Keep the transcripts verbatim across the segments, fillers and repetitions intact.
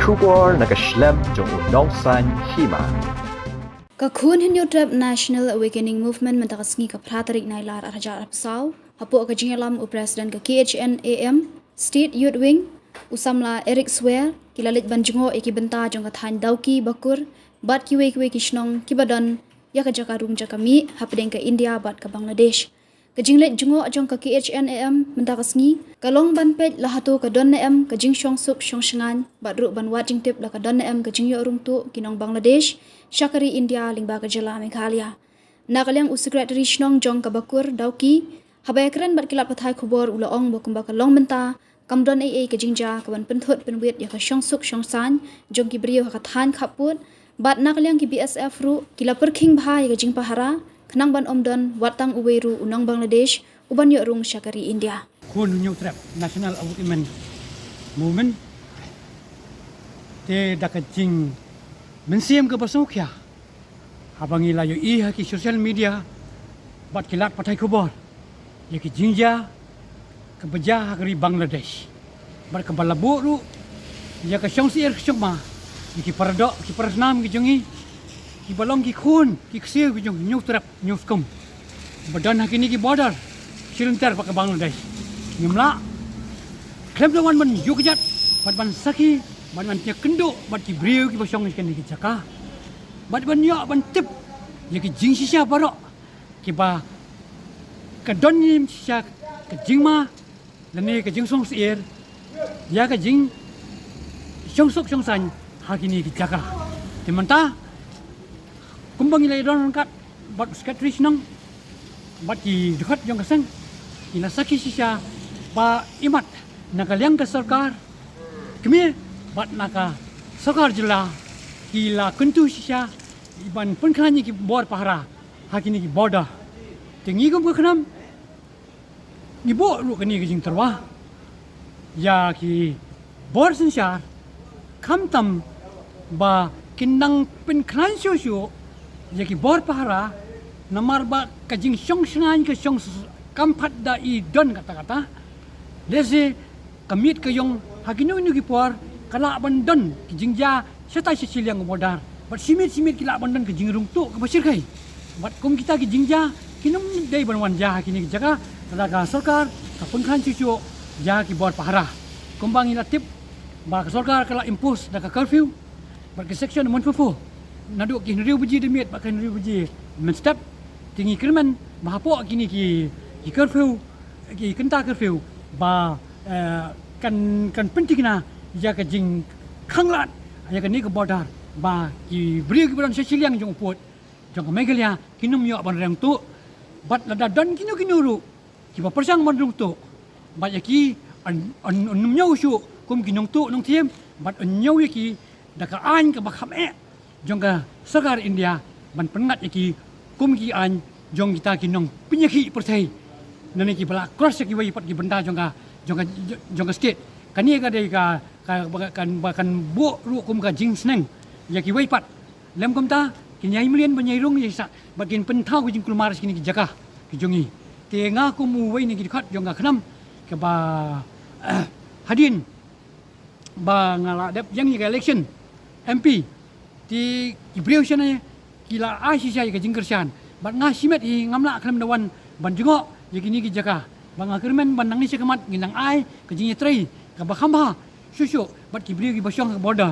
Khubor na ka shlem jong u nongsan hima. Ka Khun Hynñiewtrep National Awakening Movement mynta ka sngi ka phra tarik Nailar ar hajar arphew saw, hapoh ka jingïalam u President ka K H N A M State Youth Wing, u samla Eric Swer, ki la leit ban jngoh ïa ki bynta jong ka thaiñ Dawki, Bakur bad kiwei kiwei ki shnong kiba don ïa ka jaka rung jaka mih hapdeng ka India bad ka Bangladesh. Ka jingleit jngoh jong ka K H N A M mynta ka sngi ka long ban peit la hato ka don ne em ka jingshongsuk shongshngaiñ bad ruh ban wad jingtip la ka don ne em ka jingïoh rung tuh ki nong Bangladesh sha ka ri India lyngba ka jylla Meghalaya. Na ka liang u Secretary Shnong jong ka Bakur, Dawki, haba ïakren bad ki lad pathai khubor u la ong ba kumba ka long mynta kam don ei ei ka jingjia ka ban pynthut pynwit ïa ka shongsuk shongsaiñ jong ki briew ha ka thaiñ khappud, bad na ka liang ki B S F ruh ki la pyrkhing bha ïa ka jingpahara khnang ban ym don wat tang uwei ruh u nong Bangladesh u ban ïoh rung sha ka ri India. Khun Hynñiewtrep National Awakening Movement te da ka jingmynsiem kaba sngewkhia haba ngi la ïohi ha ki social media bad ki lad pathai khubor ïa ki jingjia kaba jia ha ka ri Bangladesh bad kaba la buh ruh ïa ka shongsyier shongma ïa ki paradoh ki parasnam ki jong ngi kiba long ki khun ki ksiew ki jong Hynñiewtrep Hynñiewskum ba don ha kine ki border shilynter bad ka Bangladesh. Ngim lah khlem da wan ban ïuh kjat bad ban sakhi bad ban ïakynduh bad ki briew kiba shong ha kine ki jaka bad ban ïoh ban tip ïa ki jingshisha baroh kiba ka don ïa shisha ka jingma lane ka jingshongsyier ïa ka jingshongsuk shongsaiñ ha kine ki jaka. Te mynta kumba ngi la ïadon ryngkat bad Secretary Shnong bad ki dkhot jong ka seng, ngi la sakhi shisha ba imat na ka liang ka sorkar kmie bad na ka sorkar jylla ki la kyntu shisha ban pynkhlaiñ ïa ki bor pahara ha kine ki border. Te ngi kum ka KHNAM ngi buh ruh kane ka jingtyrwa ïa ki bor synshar khamtam ba kin nang pynkhlaiñ shuh shuh ïa ki bor pahara namar ba ka jingshongsngaiñ ka shong kam pat da i don katta katta. Lehse ka miet ka ïong ha kino kino ki por ka lah ban don ki jingjia shatai sha shiliang ka border bad shi miet shi miet ki lah ban don ka jingrung tuh kaba shyrkhei. Bad kum kita ki jingjia kin ym dei ban wan jia ha kine ki jaka lada ka sorkar ka pynkhlaiñ shuh shuh ïa ki bor pahara. Kumba ngi la tip ba ka sorkar ka la impose da ka curfew bad ka section one four four naduh ki hynriew baje da miet bad ki hynriew baje mynstep. Te ngi kyrmen ba hapoh kine ki, ki curfew, ki kynta curfew ba, eh, kan, kan pynthikna ïa ka jingkhanglad ïa kane ka border ba ki briew kiba don sha shiliang jong u pud jong ka Meghalaya kin ym ïoh ban rung tuh bad lada don kino kino ruh kiba pyrshang ban rung tuh bad ïa ki yn, yn, yn ym ñiew shuh kum ki nongtuh nongthiem bad yn ñiew ïa ki da ka aiñ kaba kham eh jong ka sorkar India ban pynngat ïa ki kum ki aiñ jong kita ki nongpynïakhih pyrthei. Nane kiba la cross ïa kiwei pat ki bynta jong ka, jong ka, jong ka state. Kane ka dei ka, ka, ba kan, ba kan buh ruh kum ka jingsneng ïa kiwei pat. Lym kumta kin ïai mlien ban ïai rung ïai sah bad kin pynthaw ka jingkulmar sha kine ki jaka ki jong ngi. Te nga kum uwei na ki dkhot jong ka KHNAM kaba, eh, hadien ba nga la dep ïeng ïa ka election M P te ki briew shane ki la ai shisha ïa ka jingkyrshan bad nga shimet hi ngam lah khlem da wan ban jngoh ïa kine ki jaka. Ba nga kyrmen ban nangne shakhmat ngin nang ai ka jingïatrei kaba kham bha shuh shuh bad ki briew kiba shong ha ka border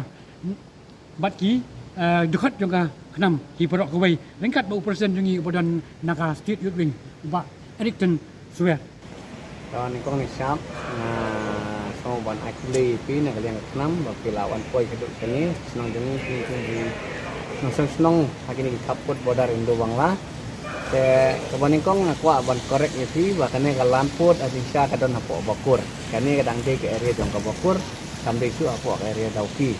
bad ki, eh, dkhot jong ka KHNAM ki baroh kawei ryngkat bad u president jong ngi uba don na ka State Youth Wing, u Bah Erickton Swer. To nyngkong nyngshap nga sngew ban ai khublei ïa phi na ka liang ka KHNAM ba phi la wan poi haduh kane shnong jong ngi, ki nongshong shnong ha kine ki khappud border Indo Bangla. Te kaba nyngkong nga kwah ban correct ïa phi ba kane ka Landport ha jingshisha ka don hapoh Bakur. Kane ka dang dei ka area jong ka Bakur, kam dei shuh hapoh ka area Dawki.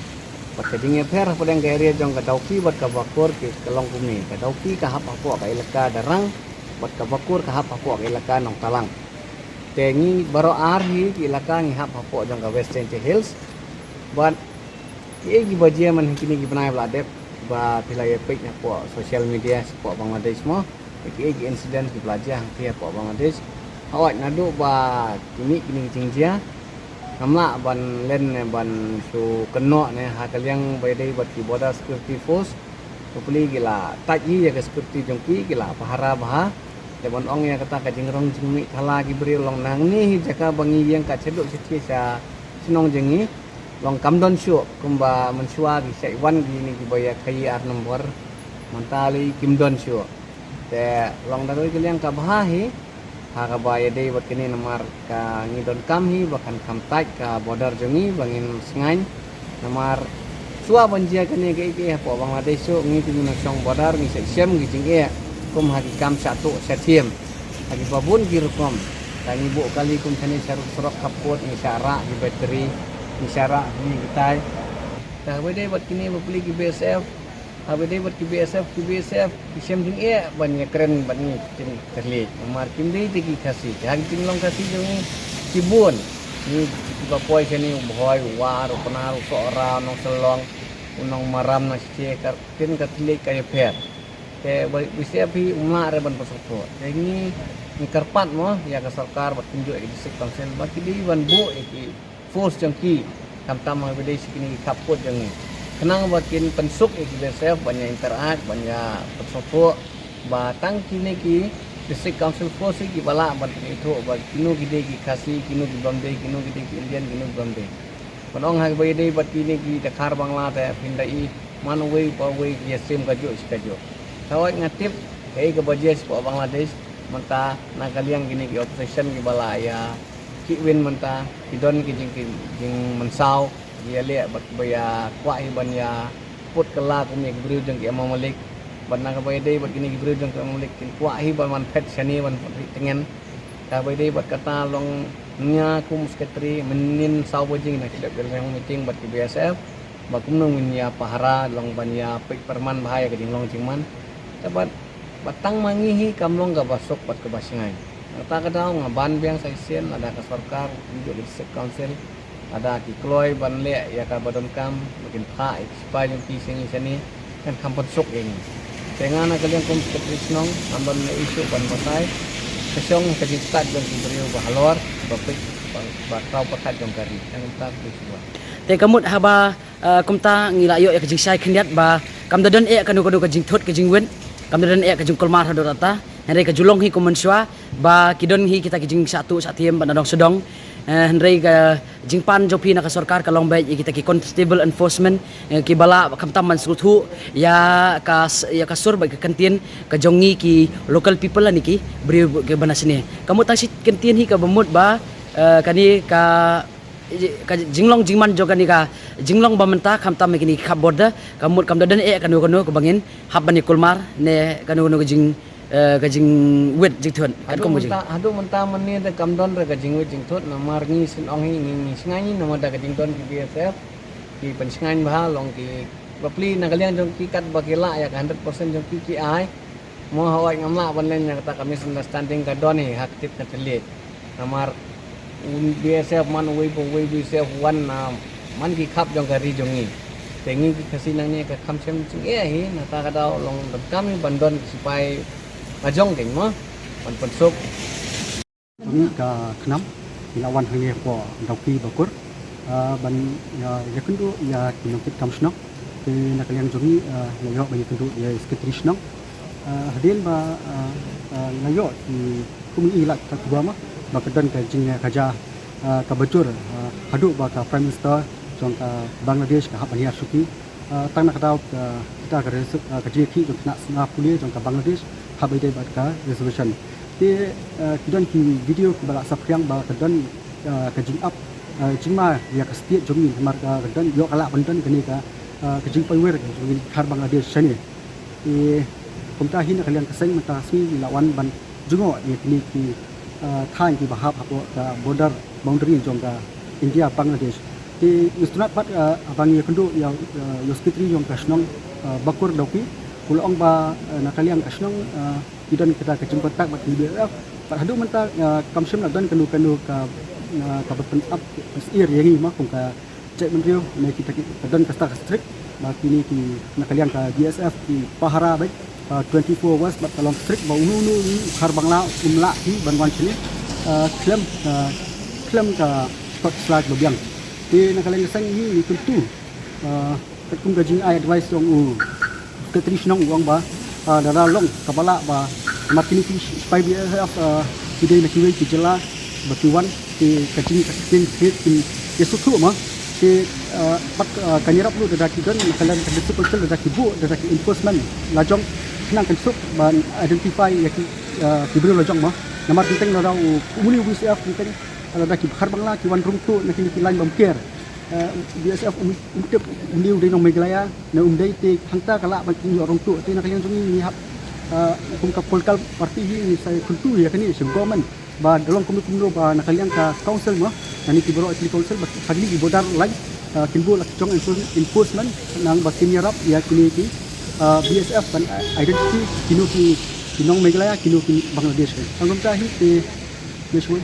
Bad ka jingïapher hapdeng ka area jong ka Dawki bad ka Bakur ki ka long kumne, ka Dawki ka hap hapoh ka elaka Darrang bad ka Bakur ka hap hapoh ka elaka Nongtalang. Te ngi baroh ar hi ki elaka ngi hap hapoh jong ka West Jaintia Hills. Bad kiei kiba jia man ha kine ki bnai ba la dep ba phi la ïa peit hapoh social media shapoh Bangladesh mo, kiei ki incident kiba la jia hangtei hapoh Bangladesh. Hooid, naduh ba ki mih kine ki jingjia Ngam lah ban len ne ban shu kynnoh ne ha ka liang ba ïadei bad ki border security force. Hopefully ki la tait hi ïa ka security jong ki, ki la pahara bha. Te ban ong ïa kata ka jingrong jingmih thala ki briew long nangne hi jaka ba ngi ïeng ka shaduh shathie sha shnong jong ngi. Long kam don shuh kumba mynshuwa ki shah wan kine kiba ïa khaïi ar nombor. Mynta lei kim don shuh. Te long da kawei ka liang ka bha hi. Ha kaba ïadei bad kine namar ka ngi donkam hi ba kan kham tait ka border jong ngi ba ngin sngain. Namar shuwa ban jia kane kaei kaei hapoh Bangladesh shuh ngi te ngi nongshong border ngi sa shem ki jingeh kum ha ki kam shah tuh shah thiem. Ha kiba bun ki rukom. Ka ngi buh kali kum shane sha ruh surok khapkut ngi shah rah ki battery ngi shah rah kine kitai. Te haba ïadei bad kine bapli ki B S F. Haba ïadei bad ki B S F, ki B S F ki shem jingeh ban ïakren bad ngi ki jingkyrliej. Namar kim dei te ki Khasi. Te ha ki jinglong Khasi jong ngi ki bun. Ngi kiba poi shane u Bhoi, u War, u Pnar, u Sohra, u Nongshillong, u Nongmaram, na shisha ka ktien ka thylliej ka ïapher. Te ba, B S F hi um lah re ban pynsngewthuh. Te ngi, ngi kyrpad mo ïa ka sorkar bad kumjuh ïa ki District Council ba ki dei ban buh ïa ki force jong ki khamtam haba ïadei sa kine ki khapkut jong ngi. Khnang ba kin pynsuk ïa ki B S F ban ïa interact, ban ïa pynsngewthuh ba tang kine ki District Council force hi kiba lah ban pynithuh ba kino ki dei ki Khasi, kino ki bym dei, kino ki dei ki Indian, kino ki bym dei. Ban ong ha kaba ïadei bad kine ki dkhar Bangla te phin da i man uwei pa uwei ki ïasyriem kajuh shi kajuh. Te hooid nga tip kaei kaba jia shapoh Bangladesh mynta na ka liang kine ki opposition kiba la ïa khih win mynta ki don ki jing, ki jingmynsaw ki ïaleh bad kiba ïa kwah hi ban ïa put kylla kum ïa ki briew jong ki Imam Malik. Bad na kaba ïadei bad kine ki briew jong ki Imam Malik kin kwah hi ban wan phet shane ban phet tngen. Kaba ïadei bad kata long nia kum secretary mynnin saw baje na ki dep ïa long meeting bad ki B S F. Ba kumno ngin ïa pahara long ban ïa peit pyrman bha ïa ka jinglong jingman. Te bad, bad tang ma ngi hi kam long kaba suk bad kaba shngaiñ. Kata ka daw nga ban biang sa shisien lada ka sorkar, kumjuh ka District Council, lada ki kloi ban leh ïa kaba donkam, ba kin phah ïa ki sipai jong ki shane shane, kan kham pynsuk ïa ngi. Te nga na ka liang kum secretary shnong, ngam don leh issue ban batai, ka shong ka jingstad jong ki briew ba halor, ba peit, ba, ba kraw pyrkhat jong ka ri. Te kumta ka dei shuwa. Te ka mut haba Ah, kumta ngi la ïoh ïa ka jingshai khyndiat ba kam da don eh kano kano ka jingthut ka jingwit, kam da don eh ka jingkulmar haduh katta. Hynrei ka ju long hi kum mynshuwa ba ki don hi kita ki jingshah tuh shah thiem bad nadong sawdong. Eh, hynrei ka jingpan jong phi na ka sorkar ka long beit ïa kita ki constable enforcement, eh, kiba lah khamtam ban sngewthuh ïa ka s-, ïa ka sur bad ka kyntien ka jong ngi ki local people lane ki briew kiba na shane. Ka mut tang shi kyntien hi kaba mut ba, eh, kane ka ka jinglong jingman jong kane ka jinglong ba mynta khamtam ha kine ki khap border, ka mut kam da don eh kano kano kaba ngin hap ban ïa kulmar ne kano kano ka jing, eh, ka jingwit jingthut. Katkum ka jing. Haduh mynta, haduh mynta mynne da kam don re ka jingwit jingthut, namar ngi sngewthuh hi ngi, ngi shngaiñ namar da ka jingdon ki B S F ki pynshngaiñ bha long ki bapli na ka liang jong ki katba ki lah ïa ka hundred percent jong ki ki ai. Mo hooid ngam lah ban len ïa kata ka misunderstanding ka don hi ha ka tip ka thylliej. Namar u B S F man uwei pa uwei B S F wan na man ki khap jong ka ri jong ngi. Te ngi ki Khasi nangne ka kham shem jingeh hi, nangta ka daw long donkam hi ban don ki sipai la jong keiñ mo ban pynsuk. Jong ngi ka KHNAM ngi la wan hangne hapoh Dawki Bakur, ah, ban ïa, ïakynduh ïa ki nongkitkam shnong. Te na ka liang jong ngi, ah, la ïoh ban ïakynduh ïa secretary shnong. Ah, hadien ba, ah, ah, la ïoh ki kum i lad ka khubor ma ba ka don ka jingïakajia, ah, kaba jur, ah, haduh ba ka Prime Minister jong ka Bangladesh ka hap ban hiar shuki. Ah, tang na ka daw ka, kita ka resu-, ah, ka jingïakhih jong khynnah shnong pule jong ka Bangladesh haba ïadei bad ka reservation. Te, ah, ki don ki video kiba la saphriang ba ka don, ah, ka jingap, ah, jingma ïa ka state jong ngi namar ka, ka don ïoh ka lah ban don kane ka, ah, ka jingpaiwir ka jong ngi dkhar Bangladesh shane. Te kumta hi na ka liang ka seng mynta sngi ngi la wan ban jngoh ïa kine ki, ah, thaiñ kiba hap hapoh ka border boundary jong ka India Bangladesh. Te ngi sngewtynnat pat, ah, ba ngi ïakynduh ïa, ah, ïa u secretary jong ka shnong, ah, Bakur Dawki. U la ong ba, ah, na ka liang ka shnong, ah, ki don kita ka jingkontak bad ki B S F. Bad haduh mynta, ah, kam shym la don kano kano ka, ah, kaba pynap pynsaphriang ïa ngi ma kum ka jaitbynriew ne kita ki, ka don kata ka strict ba kine ki na ka liang ka B S F ki pahara beit, ah, twenty-four hours bad ka long strict ba uno uno u dkhar Bangla um lah hi ban wan shane, ah, khlem, ah, khlem ka Slide ba biang. Te na ka liang ka seng hi ngi kyntu, ah, kat kum ka jingai advice jong u Secretary Shnong u ong ba, ah, lada long kaba lah ba namar kine ki sipai B S F, ah, ki dei na kiwei ki jylla ba ki wan, te ka jing ka ktien kin ïasngewthuh ma. Te, ah, pat, ah, kan ïarap ruh lada ki don na ka liang ka District Council, lada ki buh, lada ki enforcement la jong, khnang kan suk ban identify ïa ki, ah, ki briew la jong ma. Namar teng teng lada u, u mane u B S F teng teng lada ki Bhar Bangla ki wan rung tuh na kine ki line bam ker. Eh, B S F um, um tip une u dei nong Meghalaya ne um dei, te hangta ka lah ban kin ïoh rung tuh. Te na ka liang jong ngi ngi hap, eh, kum ka political party hi ngi sa kyntu ïa kane sha government ba da long kumno kumno ba na ka liang ka council ma, na kine ki baroh ki council ba ha kine ki border line, eh, kin buh la ki jong enforcement, enforcement khnang ba kin ïarap ïa kine ki, eh, B S F ban identify kino ki, ki nong Meghalaya, kino ki Bangladesh. Tang kumta hi te, Meshwan.